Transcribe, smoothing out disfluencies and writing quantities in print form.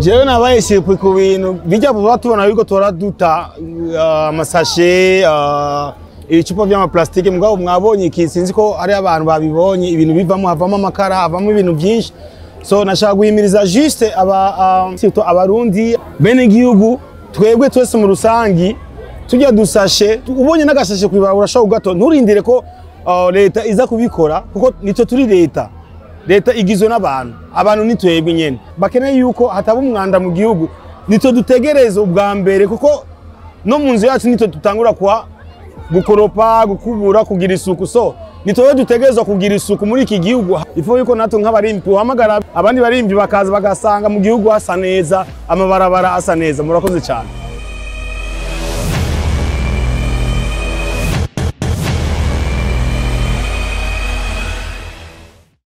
Jewe nabaye surpris ku bintu bijya vuba tubona yuko tora duta amasashe, ibicupa by'amaplastike. Mugabo mwabonye iki, sinzi ko ari abantu babibonye, ibintu bivamo, havamo amakara, havamo ibintu byinshi. So nashaka guhimiriza juste aba surtout Abarundi, bene igihugu, twebwe twese mu rusangi, tujya dusashe. Ubonye n'agashashe kw'ibarabara, urashobora kugatora, nturindire ko leta iza kubikora, kuko nitwe turi leta. Leta igizwe n'abantu, abantu ni twebwe nyene. Bakeneye yuko hataba umwanda mu gihugu, nitwe dutegereza ubwa mbere, kuko no mu nzu yacu nitwe dutangura kwa gukoropa, gukubura, kugira isuku. So nitwe dutegerezwa kugira isuku muri iki gihugu. Ifo yuko natwe nk'abarimvyi duhamagara abandi barimvyi, bakaza bagasanga mu gihugu hasa neza, amabarabara asa neza. Murakoze cyane.